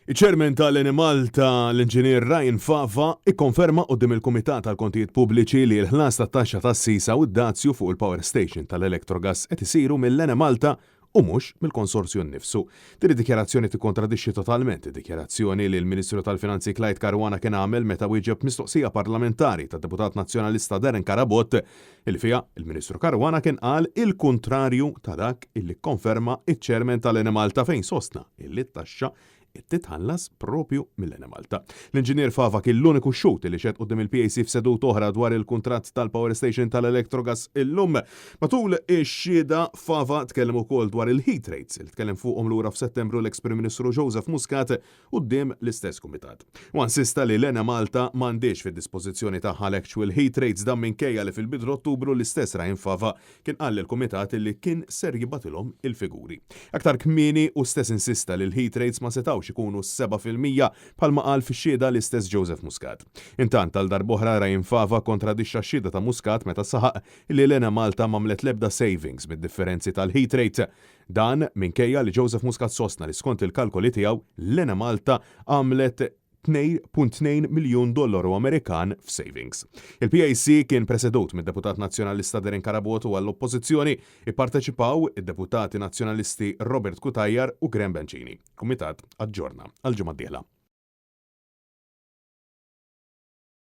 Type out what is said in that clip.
Iċ-Chairman tal-Enemalta, l-Inġinier Ryan Fava, ikkonferma quddiem il-Kumitat għall-Kontijiet Pubbliċi li l-ħlas tat-taxxa tas-sisa u d-dazju fuq il-power station tal-Electrogas qed isiru mill-Enemalta u mhux mill-konsorzju nnifsu. Din id-dikjarazzjoni tikkontradixxi totalment id-dikjarazzjoni li l-Ministru tal-Finanzi Clyde Caruana kien għamel meta wieġeb mistoqsija parlamentari tad-Deputat Nazzjonalista Darren Carabott li fiha l-Ministru Caruana kien qal il-kuntrarju ta' dak illi kkonferma ċ-Chairman tal-Enemalta fejn sostna illi t-taxxa qed titħallas proprju mill-Enemalta. L-Inġinier Fava kien l-uniku xhud li xehed quddiem il-PAC f'seduta oħra dwar il-kuntratt tal-power station tal-Electrogas illum. Matul ix-xhieda, Fava tkellem ukoll dwar il-heat rates li tkellem fuqhom lura f'Settembru l-eks Prim Ministru Joseph Muscat quddiem l-istess kumitat. Huwa insista li l-Enemalta m'għandhiex fid-dispożizzjoni tagħha l-actual heat rates dan minkejja li fil-bidu t'Ottubru l-istess Ryan Fava kien qal lill-Kumitat li kien ser jibgħatilhom il-figuri. Aktar kmieni hu stess insista li l-heat rates ma setgħux ikunu 7% bħalma qal fix-xhieda l-istess Joseph Muscat. Intant, għal darb'oħra Ryan Fava kkontradixxa x-xhieda ta' Muscat meta saħaq li l-Enemalta m'għamlet l-ebda savings mid-differenzi tal-heat rate. Dan minkejja li Joseph Muscat sostna li skont il-kalkoli tiegħu l-Enemalta għamlet 2.2 miljun dollaru Amerikan f'savings. Il-PAC kien presedut mid-Deputat Nazzjonalista Darren Carabott u għall-Oppożizzjoni ipparteċipaw id-Deputati Nazzjonalisti Robert Cutajar u Graham Bencini. Kumitat aġġorna għall-ġimgħa d-dieħla.